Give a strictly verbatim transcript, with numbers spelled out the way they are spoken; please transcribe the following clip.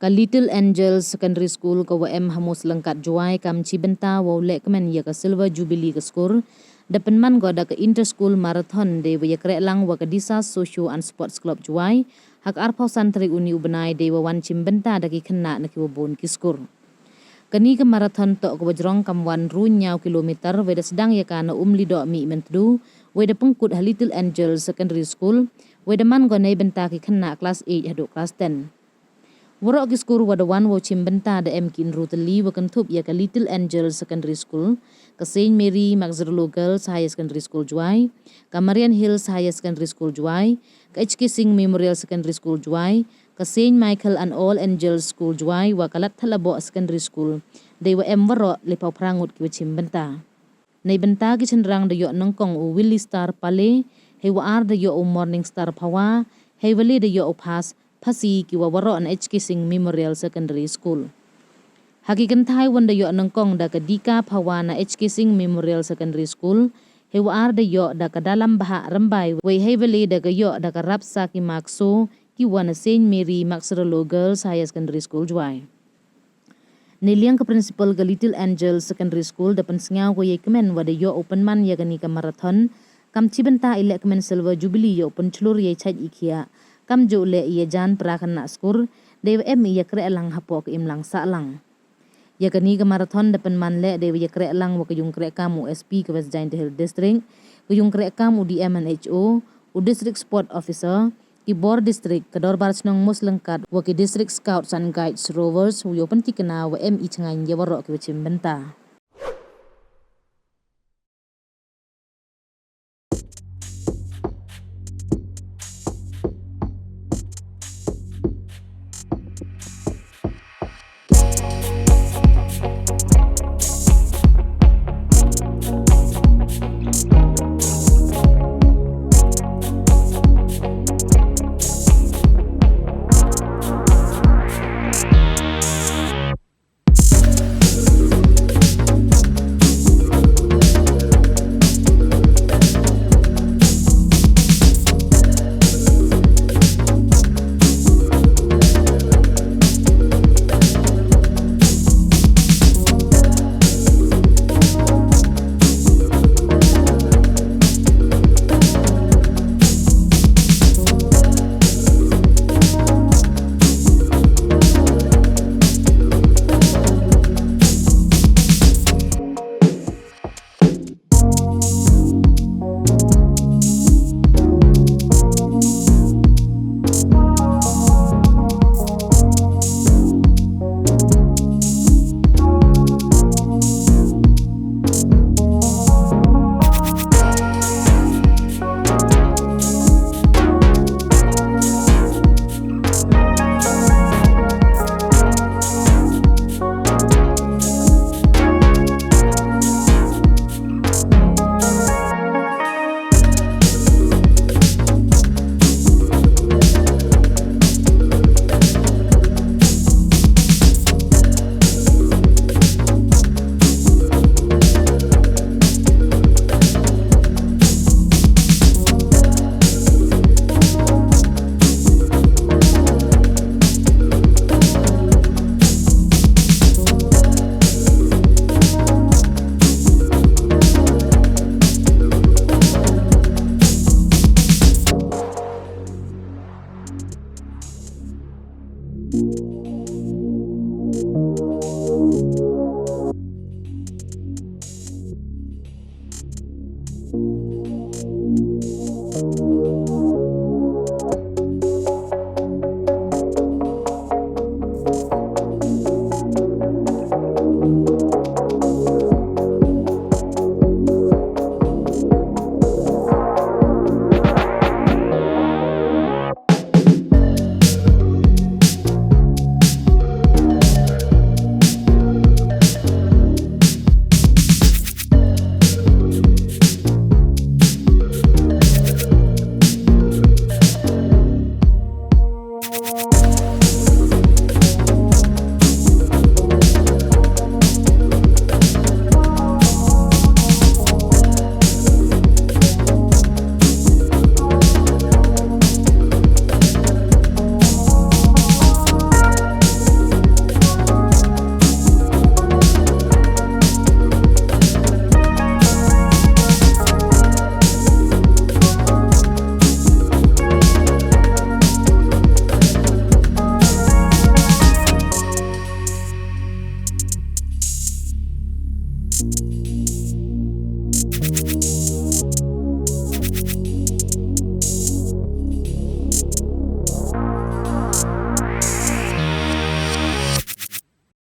Ka Little Angel Secondary School ka wa em ha Mooslyngkat Jowai kam chibynta wow lehkmen ya ka Silver Jubilee ka skur, da pynman ko da ka Inter-School Marathon deiwa yakrehlang wa ka Disas Socio and Sports Club Jowai ha ka arphaw san tarik uni u bnai deiwa wan chimbynta da ki khynnah na kiwa boon ki skur. Kani ka marathon toh kawa jrong kam wan ynru ynñiaw kilometer wei da sdang ya ka na Umlidoh Mihmyntdu, wei da pynkut ha Little Angel Secondary School, wei da man ko neibynta ki khynnah class eight hadooh class ten. Waroh ki skur wa da wan wow chimbynta da em ki ynru tylli wa kynthup ya ka Little Angel Secondary School, ka Saint Mary Maxirolo Girls Higher Secondary School Jowai, ka Marian Hills Higher Secondary School Jowai, ka H K Singh Memorial Secondary School Jowai, ka Saint Michael and All Angels School Jowai wa ka Ladthadlaboh Secondary School, deiwa em waroh lephaw phra ngut kiwa chimbynta. Neibynta ki chynrang da yoh nyngkong u Willy Star Pale, heiwa ar da yoh u Morning Star Phawa, heiwa le da yoh u Phas Phasi, kiwa waroh na H K Singh Memorial Secondary School. Ha ki kynthai won da yoh nyngkong da ka Dika Phawa na H K Singh Memorial Secondary School, heiwa ar da yoh da ka Dalambahah Rymbai, wei heiwa le da ka yoh da ka Rapsakima Kso, kiwa na Saint Mary Maxirolo Girls Higher Secondary School Jowai. Neiliang ka Principal ka Little Angel Secondary School da pynsñiaw ko yei kmen wa da yoh u pynman ya kani ka marathon kam chibynta i lehkmen Silver Jubilee yow pynchlur yei chait i khiah, kamjooh leh i yajan para khynnah skur, deiwa em i yakrehlang hapoh ka imlang sahlang. Ya kani ka marathon da pynman leh deiwa yakrehlang wa ka yungkrehkaam u S P ka West Jaiñtia Hills District, ka yungkrehkaam u D M and H O, u District Sport Officer, ki bor district, ka Dorbar Chnong Mooslyngkat wa ki District Scouts and Guides Rovers, wow yow pyntikna wa em i chngaiñ ya waroh kiwa chimbynta.